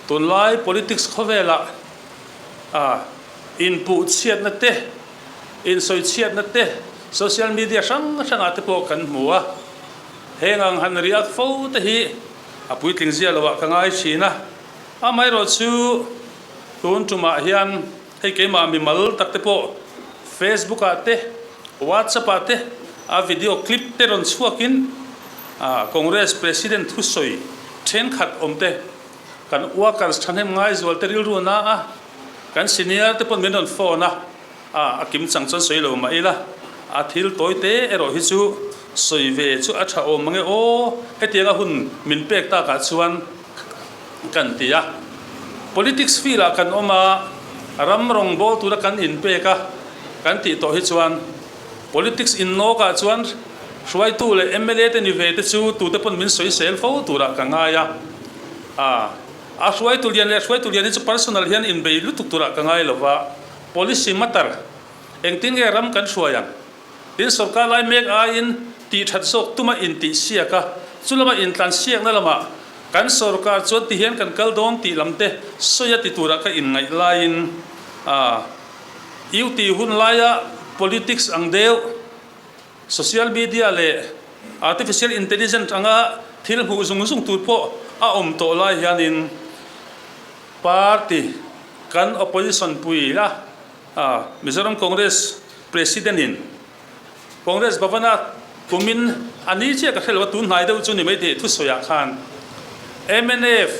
Tunlai politics khawvelah inpuhchhiatna te, insawichhiatna te social media hrang hrangah te pawh kan hmu a. Heng ang han react fo te hi a puitling zia loah ka ngai thin a. Amaherawhchu tun tumah hian hei keimah mimal tak te pawh Facebook ah te, WhatsApp ah te a video clip te rawn chhuakin Congress President thusawi thenkhat awm te Kan workers thahnem ngaizual te rilru na a, kan senior te pawn min rawn phone a, a a kim chang chuan sawi lo mah ila, a thil tawi te erawh hi chu sawi ve chu a tha awm mange aw, hetianga hun min pek takah chuan kan ti a. Politics field ah kan awm a, ram rawngbâwl tura kan inpek a, kan tih tawh hi chuan politics innawkah chuan hruaitu leh mla te ni ve te chu tute pawn min sawisel fo turah ka ngai a. A, a hruaitu lian leh hruaitu lian hi chu personal hian inbei lutuk turah ka ngai lo va, policy matter, engtin nge ram kan hruai ang? Tin, sorkar lai mek aiin tih that zawk tuma intih siak a, chu lama intlan siakna lamah kan sorkar chuan ti hian kan kal dawn tih lam te sawi a ti turah ka inngaih laiin a, UT hun laia politics ang deuh, Social media leh artificial intelligence anga thil hmuh zung zung tur pawh a awm tawh lai hianin party kan opposition pui la Mizoram Congress President in Congress Bhavan-a kumin a ni chiah ka hre lo a, tun hnai deuh chu ni maithei thusawiah khan mnf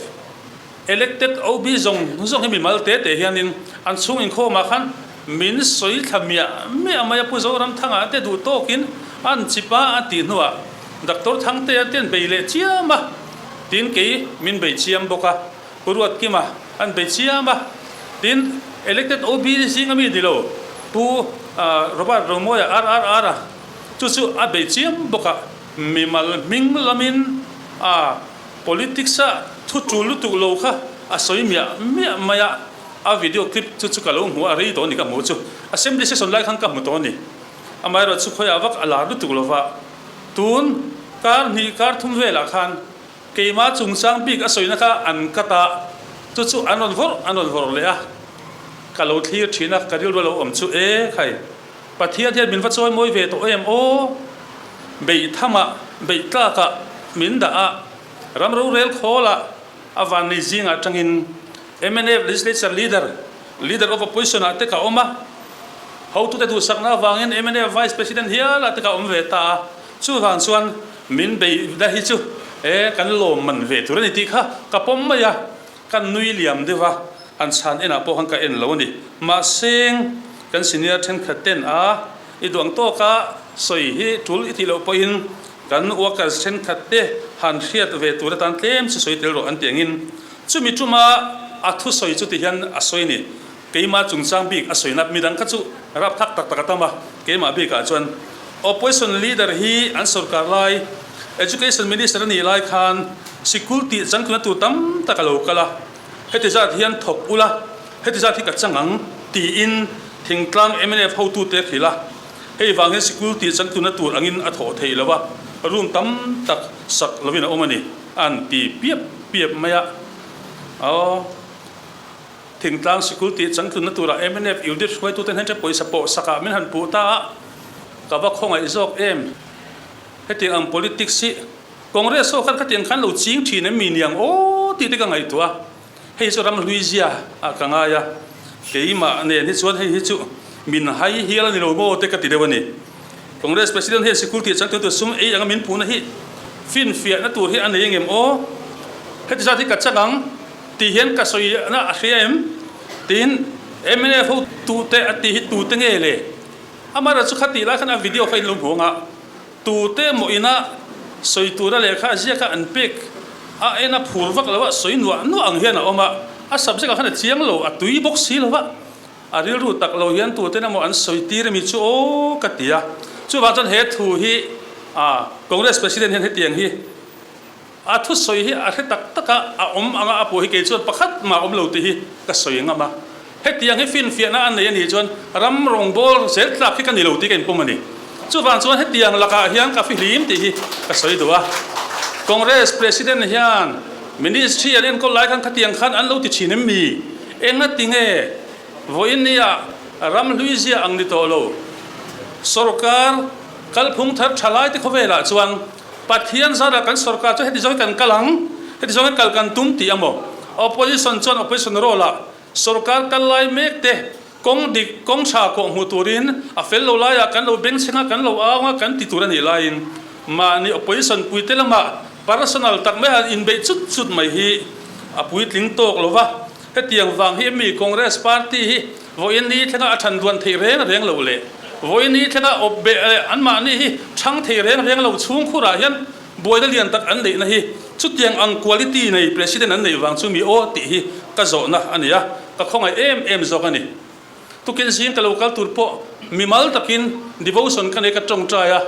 Elected OB zawng zawng hi mimal te te hianin an chhung inkhawmah khan min sawi thla miah miah mai a, Pu Zoramthanga te duh tawkin an chip a, a tih hnuah Doctor Thangtea te an bei leh chiam a, tin kei min bei chiam bawk a, Pu Ruatkima an bei chiam a, tin Elected OB zinga mi ni lo Pu Robert Romawia RRR a chu chu a bei chiam bawk a, mimal hming lamin a. Politics a thu tul lutuk lo kha a sawi miah miah mai a, a video clip chu chu ka lo hmu a, rei tawh a ni ka hmuh chu. Assembly session lai khan ka hmu tawh a ni. Amaherawh chu khawiah vak a lar lutuk lo va, tun kar hnih kar thum velah khan keimah chungchang bik a sawina kha an cut a, chu chu an rawn vawrh an rawn vawrh leh a, ka lo thlir thin a, ka rilru a lo awm chu e khai. Pathian hian min va chawi mawi ve tawh em aw? Beih thamah, beih tlakah min dah a, ram rorel khawlah a vannei zingah atangin mnf Legislature Leader, Leader of Opposition ah te ka awm a, hotute duhsakna avangin mnf Vice President hialah te ka awm ve ta a, chuvang chuan min beihna hi chu e kan lawmman ve tur a ni tih kha ka pawm mai a. Kan nui liam deuh a, an chhan enah pawh khan ka en lo a ni. Mahse, kan senior thenkhat ten a i duang tawka sawi hi tul i tih loh pawhin kan workers thenkhat te han hriat ve tur atan tlem chu sawi tel rawh an ti angin chumi tuma a thusawi chu ti hian a sawi a ni. Keimah chungchang bik a sawi nat midang kha chu rapthak tak tak a tam a, keimah bikah chuan Opposition Leader hi an sorkar lai Education Minister a nih lai khan sikul tih changtluna tur tam tak a lo kal a, heti zat hian thawk ula, heti zat hi ka chang ang tiin thingtlang mnf hotute a hrilh a, hei vang hian sikul tih changtluna tur angin a thawh theih lo a, room tam tak sak lovin a awm a ni an ti piap piap mai a. Aw. Thingtlang sikul tih changtlunna turah mnf unit hruaitute hnen ṭha pawisa pawh sakah min han puh ta a, ka va khawngaih zawk em? Hetiang ang politics hi Congress ho khan khatiang khan lo ching ṭhin em mi niang aw tih te ka ngaihtuah a, hei chu ram hlui zia ah ka ngai a, keimah nen hi chuan hei hi chu min hai hial a ni lo maw te ka ti deuh a ni. Congress President hian sikul tih changtlun tur sum ei anga min puhna hi finfiahna tur hi a nei angem aw? Heti zat hi ka chak ang. Tih hian ka sawi na a hria em? Tiin mnf ho tute a tih hi tute nge le? Amaherawhchu kha tih lai khan a video kha in lo hmu ang a, tute emaw ina sawi tura lehkha a ziak a an pek a en a phur vak lo a, sawi nuah nuah ang hian a awm a, a subject ah khan a chiang lo, a tui bawk si lo va, a rilru tak lo hian tuten emaw an sawi tir ami chu aw ka ti a. Chuvang chuan he thu hi Congress President hian hetiang hi A thusawi hi a hre tak tak a, a awm anga a pawh hi kei chuan pakhat mah awm lo tih hi ka sawi ngam a. Hetiang hi finfiahna a nei a nih chuan ram rawngbâwl zel tlak hi ka ni lo tih ka inpawm a ni. Chuvang chuan hetiang lakah hian ka fihlim tih hi ka sawi duh a. Congress President hian. Ministry an enkawl lai khan khatiang khan an lo ti thin em mi? Enga ti nge vawiin nia ram hlui zia ang ni tawh lo? Sorkar kalphung thar tha lai te khawvelah chuan Pathian zarah kan sorkar chu heti zawng hi kan kal ang, heti zawng hi kal kan tum tih a maw? Opposition chuan opposition role ah sorkar kal lai mek te kawng dik, kawng tha kawh hmuh turin a fel lo laiah kan lo bengchheng a, kan lo au ang a, kan ti tur a nih laiin mahni opposition puite lamah personal tak mai han inbeih chut chut mai hi a puitling tawk lo va. Hetiang vang hi mi Congress party hi vawiin ni thlenga a than duan theih reng reng lo leh vawiin ni thlenga awp beh leh anmahni hi chhang thei reng reng lo chhungkhurah hian buaina lian tak an neihna hi chutiang ang quality nei President an neih vang chu mi aw tih hi ka zawhna a ni a, ka khawngaih em em zawk a ni. Tukin zing ka lo kal tur pawh mimal takin devotion ka nei ka tawngtai a,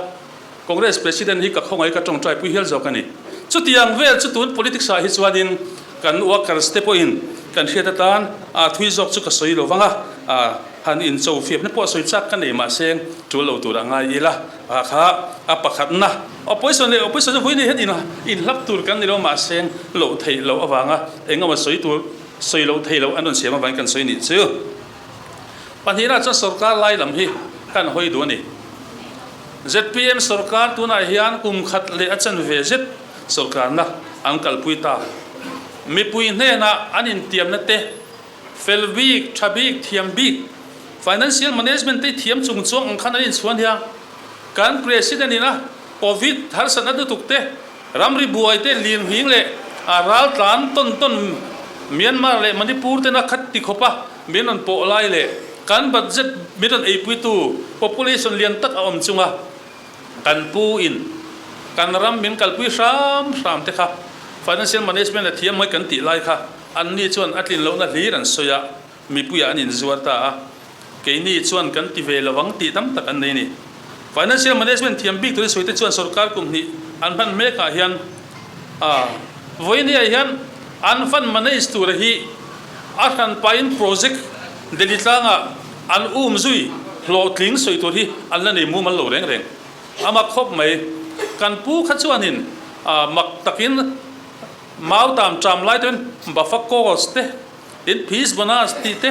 Congress President hi ka khawngaih ka tawngtai pui hial zawk a ni. Chutiang vel chu tun politics ah hi chuanin kan workers te pawhin kan hriat atan a thui zawk chu ka sawi lo vang a, han incho fiapna pawh sawi chak ka nei mahse tul lo tur a ngai ila a kha a pakhatna opposition leh opposition chu vawiin hian inhlap tur kan ni lo mahse loh theih loh avanga engemaw sawi tur Sawi loh thei loh an rawn siam avangin kan sawi nih chu. Pahnihna chuan sorkar lai lam hi kan hawi duh a ni. Zpm sorkar tunah hian kum khat leh a chanve zet sorkarna an kalpui ta. Mipui hnenah an intiamna te, fel bik, tha bik, thiam bik, financial management te thiam chung chuang ang khan an inchhuan hiang. Kan President ina Covid harsatna lutuk te, Ramri buai te Lianghing leh a raltlan tawn tawn Myanmar leh Manipur tena khat ti khawpa min rawn pawh lai leh kan budget min rawn eipuitu population lian tak a awm chunga kan pu in kan ram min kalpui hram hram te kha financial management a thiam mai kan tih lai kha anni chuan a tlin lohna hlir an sawi a, mipuiah an inzuar ta a. Keini chuan kan ti ve lo ang tih tam tak an nei a ni. Financial Management thiam bik turin sawite chuan sorkar kum hnih an hman mekah hian a vawinia hian an fund manage tura hi a hranpain project Delhi tlangah an um zui hlawhtling sawi tur hi an la nei mumal lo reng reng. A mak khawp mai. Kan pu kha chuanin mak takin mau tam ṭam lai te buffer cost te tin fees bonus tih te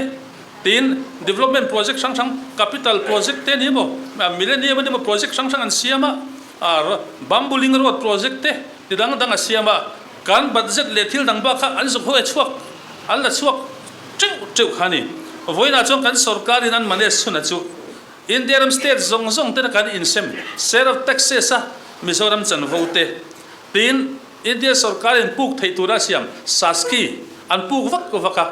Tin, development project hrang hrang, capital project te a ni emaw, millennium a ni emaw project hrang hrang an siam a, bamboo link road project te ti dang dang a siam a, kan budget leh thil dang bak kha an zuk hawi chhuak, an la chhuak teuh teuh kha a ni. Vawiinah chuan kan sorkarin an manage chhunah chu India ram state zawng zawng tena kan insem share of taxes a Mizoram chanvo te, tin India sorkarin puk theih tura a siam SASCI an puk vak vak a,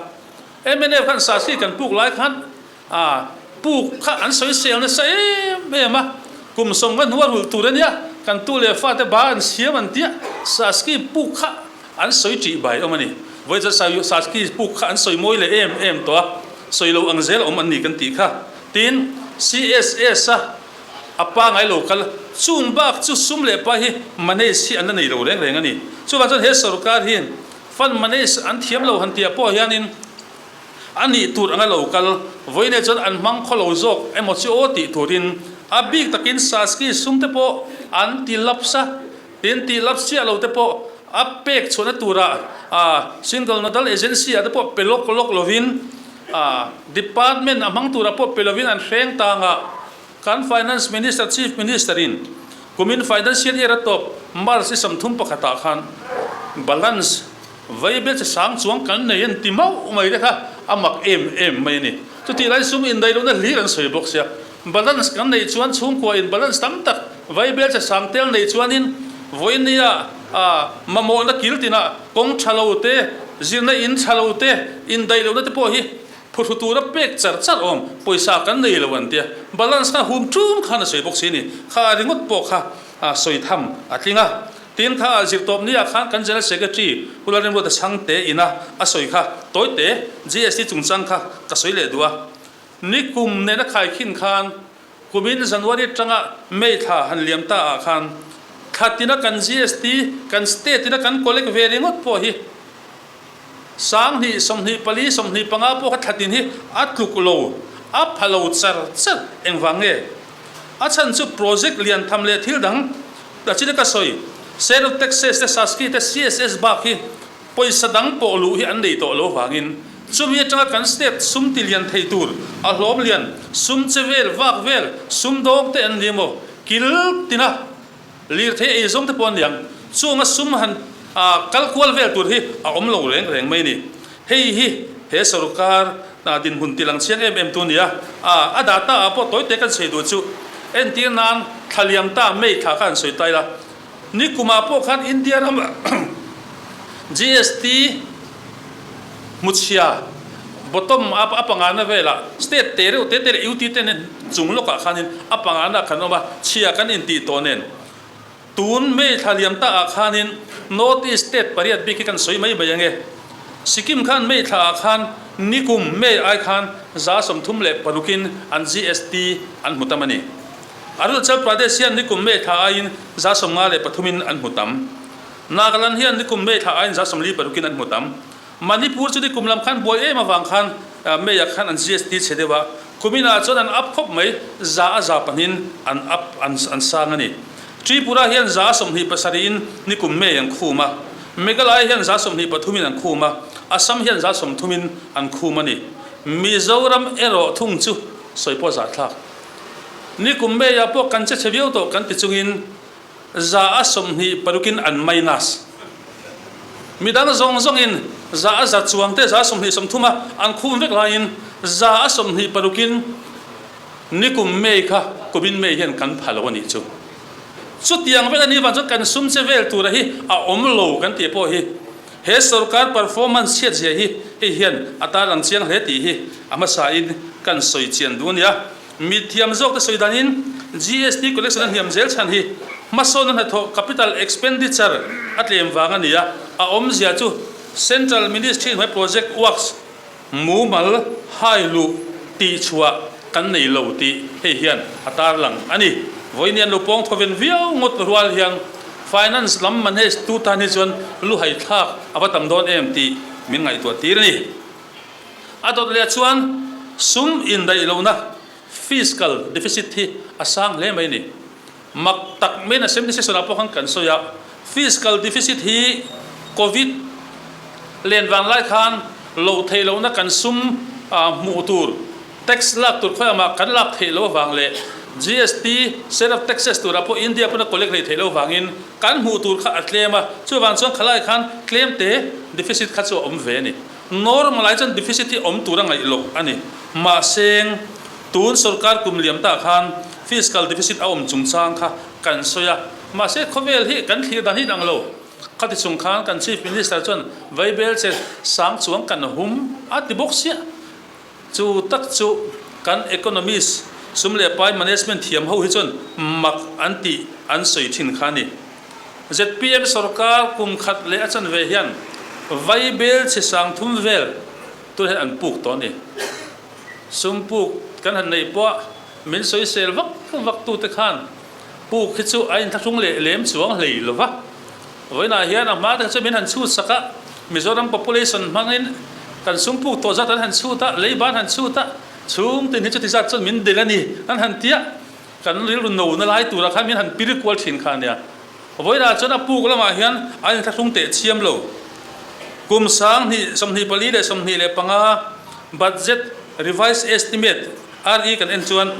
Mnf khan Sasri kan puk lai khan a puk kha an sawi sel nasa em em a, kum sawm nga hnuar hulh tur a nia, kan tu leh fate ba an siam an tia, Sasri puk kha an sawi ṭih bai awm a ni. Vawi chuan Sasri puk kha an sawi mawi leh em em tawh a, sawi lo ang zel awm an ni kan tih kha. Tin, CSS a a pangai lo kal, chung bak chu sum leh pa hi manage hi an la nei lo reng reng a ni. Chuvang chuan he sorkar hian Fund manage an thiam lo han tih ah pawh hianin a nih tur anga lo kal vawiin chuan an hmang khaw lo zawk emaw chu aw tih turin a bik takin Saski sum te pawh an ti laps a, tin tih laps chiah lo te pawh a pek chhuahna turah single nodal agency ah te pawh pe lawk lawk lovin department a hmang turah pawh pe lovin an hreng tang a. Kan Finance Minister, Chief Minister in kumin Financial Year a tawp March i 31 ah khan balance vaibel chi sang chuang kan nei an ti mauh mai te kha a mak em em mai a ni. Chutih lai sum indaih lohna hlir an sawi bawk sia. Balance kan neih chuan chhungkua in balance tam tak vaibel chi sang tel nei chuanin vawinia mamawhna kil tinah kawng tha lo te, zirna in tha lo te, indaih lohna te pawh hi Phuhru tura pek char char awm, pawisa kan nei lo an tia. Balance kha hum tum khan a sawi bawk si a ni. Kha ringawt pawh kha sawi tham a tling a. Tin kha zirtawp ni ah khan kan General Secretary Pu Lalrinruata Chhangte ina a sawi kha tawite GST chungchang kha ka sawi leh duh a. Nikum nena khaikhin khan kumin January atanga May thla han liam ta ah khan thla tina kan GST kan state ina kan collect ve ringawt pawh hi 20 24 25 pawh kha thlatin hi a tluk lo, a pha lo char char. Engvang nge? A chhan chu project lian tham leh thil dang, tachina ka sawi, Sale of Taxes te, Saski te, CSS bak hi. Pawisa dang pawh luh hi an nei tawh lo vangin chumi atanga kan state sum ti lian thei tur a hlawm lian sum che vel vak vel sum dawng te an ni emaw kil tina lirthei ei zawng te pawh an ni ang. Chunga sum han kal kual vel tur hi a awm lo reng reng mai a ni. Hei hi he sorkar dinhmun ti lang chiang em em tu a ni a, a data ah pawh tawi te kan sawi duh chu entir nan thla liam ta May thla kha an sawi ta ila. Nikumah pawh khan India rama GST hmuchhia bottom a pangana velah state te reuh te te leh UT te nen chung lawkah khanin a pangana kan awm a, chhia kan intih tawh nen tun May thla liam ta ah khanin North East state pariat bik hi kan sawi mai mai ange. Sikkim khan May thla ah khan nikum May ai khan 36 in an GST an hmu tam a ni. Arunachal Pradesh hian nikum May thla aiin 53 in an hmu tam. Nagaland hian nikum May thla aiin 46 in an hmu tam. Manipur chu nikum lam khan buai em avang khan May ah khan an GST chhe deuh a, kuminah chuan an up khawp mai, 100% in an up an sang a ni. Tripura hian 27 in nikum May an khum a, Meghalaya hian 23 in an khum a, Assam hian 30 in an khum a ni. Mizoram erawh thung chu sawi pawh zahthlak. Nikum May-ah pawh kan che chhe viau tawh kan ti chungin 26 in an minus. Midang zawng zawngin 100 chuang te 20 30 a an khum vek laiin 26 in nikum May kha kumin May hian kan pha lo a nih chu. Chutiang vek a nih vang chuan kan sum che vel tura hi a awm lo kan tih pawh hi he sorkar performance chhiat zia hi hei hian a tarlang chiang hle tih hi a hmasain kan sawi chian duh a nia. Mithiam zawkte sawi danin GST collection a hniam zel chhan hi hmasawnna hnathawh capital expenditure a tlem vang a ni a, a awmzia chu Central Ministry hnuai project works mumal hai luh tihchhuah kan nei lo tih hei hian a tarlang a ni. Vawiin an lo pawng thawven viau ngawt rual hian Finance lam manage tu tan hi chuan luhai thlak a va tam dawn em tih min ngaihtuah tir a ni. A dawt leh chuan sum indaih lohna, fiscal deficit, hi a sang hle mai a ni. Mak tak maiin assembly session ah pawh khan kan sawi a, fiscal deficit hi covid len vang lai khan loh theih lohna kan sum hmuh tur, tax lak tur khawi amah kan lak theih loh avang leh GST, share of taxes turah pawh India pawn a collect hlei theih loh avangin kan hmuh tur kha a tlem a, chuvang chuan khalai khan tlem te deficit kha chu a awm ve a ni. Normal ai chuan deficit hi awm tur a ngaih loh a ni. Mahse, tun sorkar kum liam tah khan fiscal deficit a awm chungchang kha kan sawi a. Mahse, khawvel hi kan thlir dan hi dang lo. Khati chung khan kan Chief Minister chuan vaibel che sang chuang kan hum a ti bawk sia. Chu tak chu kan economist sum leh pai management thiam ho hi chuan mak an tih an sawi thin kha a ni. Zpm sorkar kum khat leh a chanve hian vaibel chhe 3000 vel tur hian an puk tawh a ni. Sum puk kan han neih pawh min sawisel vak vak tute khan puk hi chu a inthlahrung leh lem chuang hlei lo va. Vawiinah hian a hma te kha chu min han chhut sak a, Mizoram population hmangin kan sum puk tawh zat an han chhut a, leiba an han chhut a, chhung tin hi chuti zat chuan min del a ni an han ti a, kan rilru no na lai turah khan min han pir kual thin kha a nia. Vawiinah chuan a puk lamah hian an inthlahrung teh chiam lo. Kum 2024 leh 25 budget revised estimate, RE, kan en chuan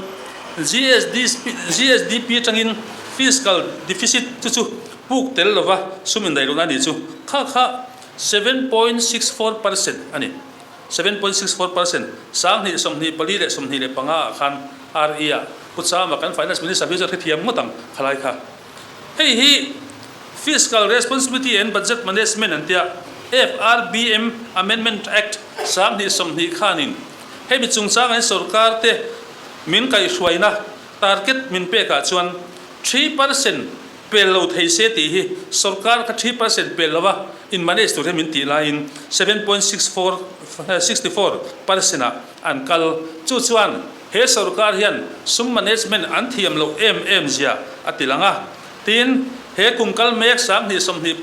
GSDP atangin fiscal deficit chu chu puk tel lova sum indaihlohna a nih chu kha kha 7.64% a ni. 7.64%, 2024 leh 25 ah khan RE ah Pu Chama kan Finance Minister hi chu a hrethiam ngawt ang khalai kha. Hei hi Fiscal Responsibility and Budget Management an tia FRBM Amendment Act 2020 khanin hemi chungchangah hian sorkar te min kaihhruaina target min pekah chuan 3% pel lo thei se tih hi sorkar kha 3% pel lova in manage tur hian min tih laiin 7.64 64% ah an kal. Chu chuan he sorkar hian sum management an thiam loh em em zia a ti lang a. Tin, he kum kal mek 2025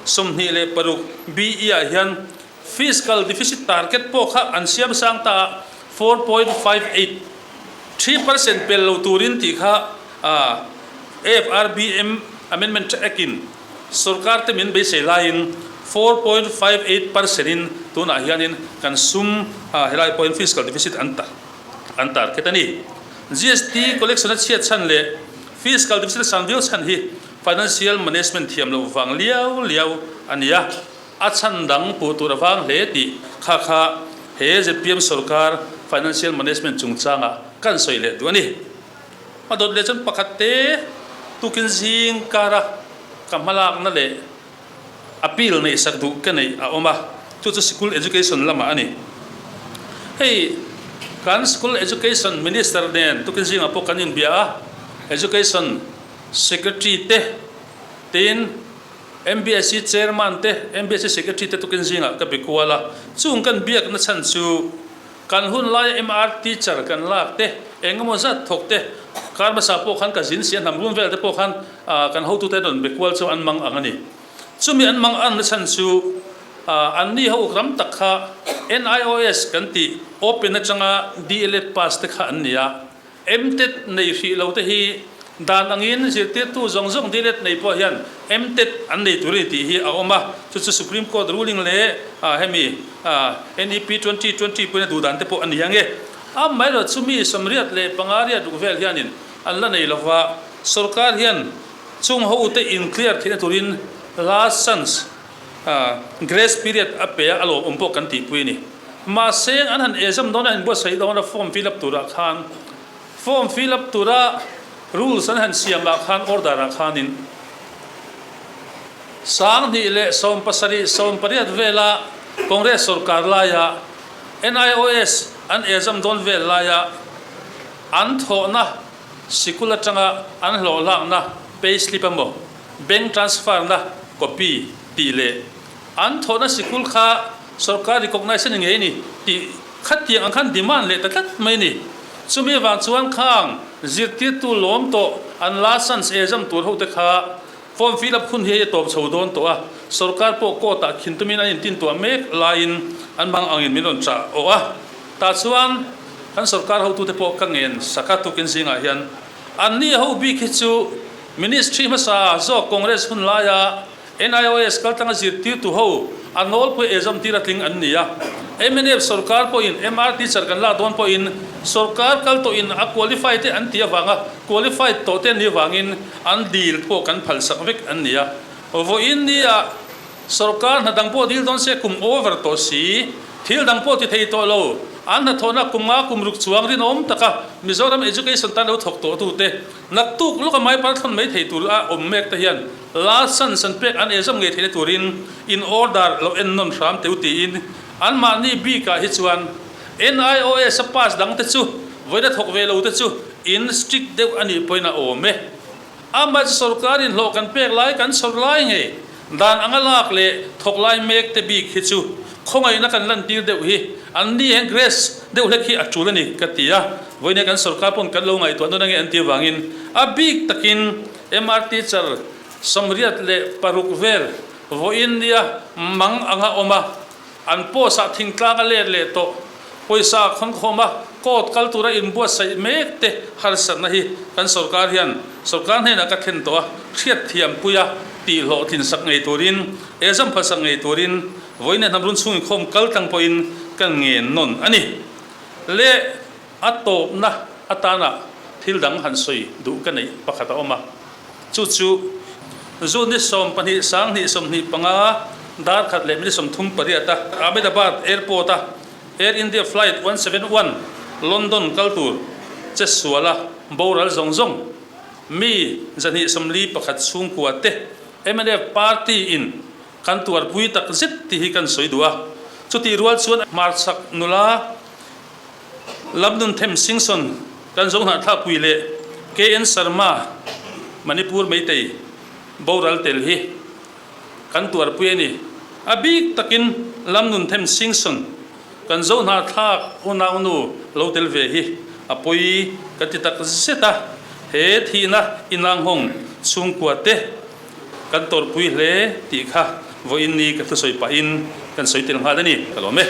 26 BE ah hian fiscal deficit target pawh kha an siam sang ta a, 4.58 3% pel lo turin tih kha FRBM Amendment Act in sorkar te min beisei laiin 4.58 percent in tunah hianin kan sum helai pawhin fiscal deficit an an target a ni. GST collection a chhiat chhan leh fiscal deficit a sang viau chhan hi financial management thiam loh vang liau liau a ni a, a chhan dang puh tur a vang hle tih kha kha he zpm sorkar financial management chungchangah kan sawi leh duh a ni. A dawt leh chuan pakhat te tukin zing kara ka hmalakna leh appeal neihsak duh ka neih a awm a, chu chu School Education lamah a ni. Hei kan School Education Minister nen tukin zingah pawh kan inbia a, Education Secretary te tin MBSE Chairman te, MBSE Secretary te tukin zingah ka be kual a, chung kan biakna chhan chu Kan hun laia MR teacher kan lak te, eng emaw zat thawk te, kar hmasa pawh khan ka zin si a, hnam run vel te pawh khan kan hotute rawn be kual chu an mang ang a ni. Chumi an mang anna chhan chu anni ho ram tak kha NIOS kan tih open atanga DLEd pass te kha an ni a. MTET nei hrih lo te hi dan angin zirtirtu zawng zawng DLEd nei pawh hian MTET an nei tur a ni tih hi a awm a, chu chu Supreme Court ruling leh hemi NEP 2020 pawhin a duh dan te pawh a ni ang e. Amaherawh chu mi 85 riat ruk vel hianin an la nei lova, sorkar hian chung ho te in clear theihna turin last chance grace period a pe a, a lawmawm pawh kan tihpui a ni. Mahse, an han exam dawn a, an inbuatsaih dawn a, form fill up turah khan, form fill up tura rules an han siamah khan, order ah khanin 2017, 18 vela Congress sorkar laia NIOS an exam dawn vel laia an thawhna sikul atanga an hlawhlakna pay slip emaw, Bank transfer na copy tih leh an thawhna sikul kha sorkar recognise a ni ngei a ni tih khatiang ang khan demand leh ta tlat mai a ni. Chumi avang chuan khang zirtirtu lawm tawh an licence exam tur ho te kha form fill up hun hi hei a tawp chho dawn tawh a, sorkar pawh court ah khin tumin an intintuah mek laiin an hmang angin min rawn chah awh a. Tah chuan kan sorkar hotute pawh ka ngen sak a tukin zingah hian anni ho bik hi chu Ministry hmasa zawk Congress hun laia NIOS kaltlanga zirtirtu ho a nawlpui exam tir a tling an ni a. Mnf sorkar pawhin MR teacher kan lak dawn pawhin sorkar kal tawhin a qualify te an tih avanga qualified tawh te an nih avangin an dil pawh kan phalsak vek an ni a. Vawiin nia Sorkar hna dang pawh dil dawn se kum over tawh si, thil dang pawh ti thei tawh lo, an hnathawhna kum nga kum ruk chuang rinawm taka Mizoram Education tan lo thawk tawh tute, naktuk lawka mai par thawn mai thei tur a awm mek te hian licence an pek an exam ngei theihna turin in order lo en nawn hram teu tiin anmahni bikah hi chuan NIOS a pass dang te chu vawiina thawk ve lo te chu in strict deuh a nih pawhin a awm e. Amah chu sorkar in hlawh kan pek lai kan chhawr lai ngei dan anga lak leh thawk lai mek te bik hi chu khawngaihna kan lantir deuh hi an ni hian grace deuh hlek hi a tul a ni ka ti a, vawiin kan sorkar pawn kan lo ngaihtuah nawn ange an tih avangin a bik takin MR teacher 86 vel vawiin nia mang anga awm a. An post ah thingtlang a let leh tawh. Pawisa a khawn khawm a, court kal tura inbuatsaih mek te harsatna hi kan sorkar hian sorkar hnenah ka thlen tawh a, hriatthiam pui a, tih hlawhtlin sak ngei turin, exam phalsak ngei turin vawiin hnam run chhung inkhawm kal tlang pawhin kan ngen nawn a ni. Leh a tawpna atana thil dang han sawi duh ka neih pakhat a awm a. Chu chu June ni 12 sang hnih 25 dar khat leh minute 38 a Ahmedabad Airport a Air India Flight 171 London kal tur che suala boral zawng zawng mi 241 chhungkua te mnf party in kan tuarpui tak zet tih hi kan sawi duh a. Chutih rual chuan hmarchhak nula Lamnunthem Singson kan zo hnahthlakpui leh KN Sharma Manipur Meitei boral tel hi kan tuarpui a ni. A bik takin Lamnunthem Singson kan zo hnahthlak unaunu lo tel ve hi a pawi kan ti tak zet a, he thihna inanghawng chhungkua te kan tawrhpui hle tih kha vawiin ni ka thusawi pahin kan sawi tel nghal a ni. Ka lawm e.